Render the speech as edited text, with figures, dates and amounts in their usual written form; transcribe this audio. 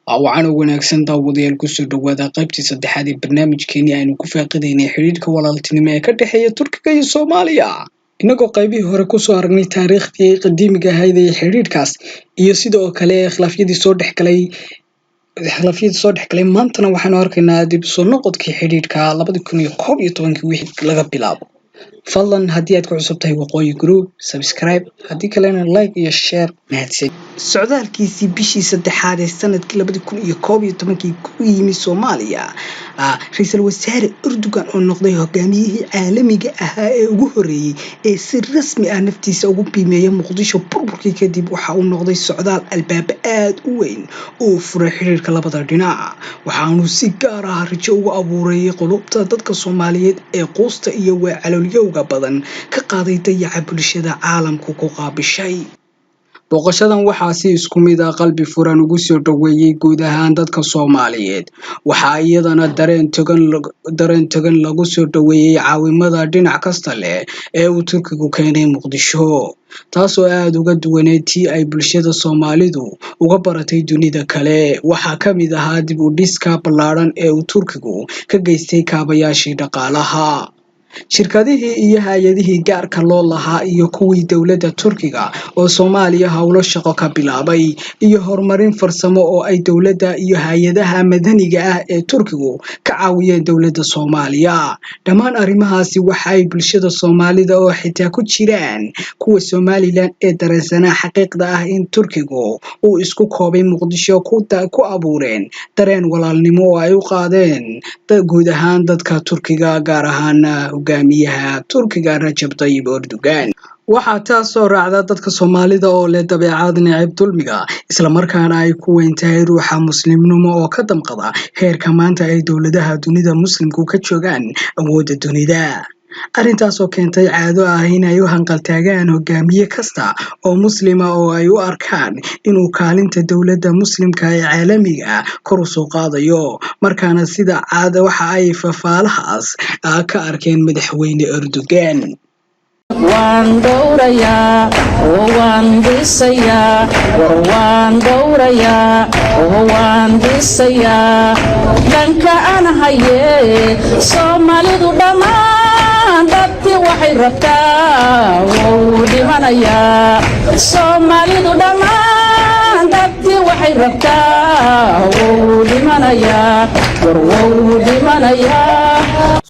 Wacan oo wanaagsan daawadayaal, kusoo dhawaada qaybtii saddexaad ee barnaamijkeenii aynu ku faaqidaynay xidhiidhka walaaltinimo ee ka dhexeeya Turkiga iyo Soomaaliya, inagoo qaybihii hore kusoo aragnay taariikhdii qadiimiga ahayd ee xidhiidhkaas iyo sidoo kale khilaafyadii soo dhexgalay. Maantana waxaanu arkaynaa dib usoo noqodkii xidhiidhka 2011-kii wixii laga bilaabo. Fadlan, haddii aad ku cusub tahay Waqooyi Group, subscribe, haddii kalena like iyo share. Mahadsan. Socdaalkiisii bishii saddexaad ee sanadkii 2011-kii ku yimi Soomaaliya ra-iisul wasaare Erdogan, oo noqday hogaamiyihii caalamiga ahaa ee ugu horeeyey ee si rasmi ah naftiisa ugu biimeeya Muqdisho burburkii kadib, waxa uu noqday socdaal albaaba aada u weyn uu furay xiriirka labada dhinac. Waxaanu si gaar ah rajo ugu abuuray qulubta dadka Soomaaliyeed ee quusta iyo weecalolyowga badan ka qaaday dayaca bulshada caalamku ku qaabishay. Booqashadan waxaa si isku mid ah qalbi furan ugu soo dhoweeyey guud ahaan dadka Soomaaliyeed. Waxaa iyadana dareen togan lagu soo dhoweeyey caawimada dhinac kasta leh ee uu Turkigu keenay Muqdisho, taasoo aada uga duwaneyd tii ay bulshada Soomaalidu uga baratay dunida kale. Waxaa ka mid ahaa dib u dhiska ballaadhan ee uu Turkigu ka geystay kaabayaashii dhaqaalaha, shirkadihii iyo hay-adihii gaarka loo lahaa iyo kuwii dowladda Turkiga oo Soomaaliya howlo shaqo ka bilaabay, iyo horumarin farsamo oo ay dowladda iyo hay-adaha madaniga ah ee Turkigu ka caawiyeen dowladda Soomaaliya. Dhammaan arrimahaasi waxa ay bulshada Soomaalida, oo xitaa ku jiraan kuwa Somaliland ee dareensanaa xaqiiqda ah in Turkigu uu isku koobay Muqdisho, ku abuureen dareen walaalnimo oo ay u qaadeen guud ahaan dadka Turkiga, gaar ahaan hogaamiyaha Turkiga Rajab Tayyib Erdogan. Waxaa taas soo raacda dadka Soomaalida oo leh dabeecad neceb dulmiga, islamarkaana ay ku weyn tahay ruuxa muslimnimo, oo ka damqada heerka maanta ay dowladaha dunida muslimku ka joogaan awoodda dunida. Arrintaasoo keentay caado ah in ay u hanqaltaagaan hogaamiye kasta oo muslima oo ay u arkaan inuu kaalinta dowladda muslimka ee caalamiga ah kor u soo qaadayo. Markaana sida caada waxa ay fafaalahaas ka arkeen madaxweyne Erdogan. Waan dhowrayaa oo waan dhisayaa, war waan dhowrayaa oo waan dhisayaa dhanka aan haye. Soomaalidu dhammaan dhabti waxay rabtaa, wou dhimanayaa. Soomaalidu dhammaan dhabti waxay rabtaa, wou dhimanayaa, war wou dhimanayaa.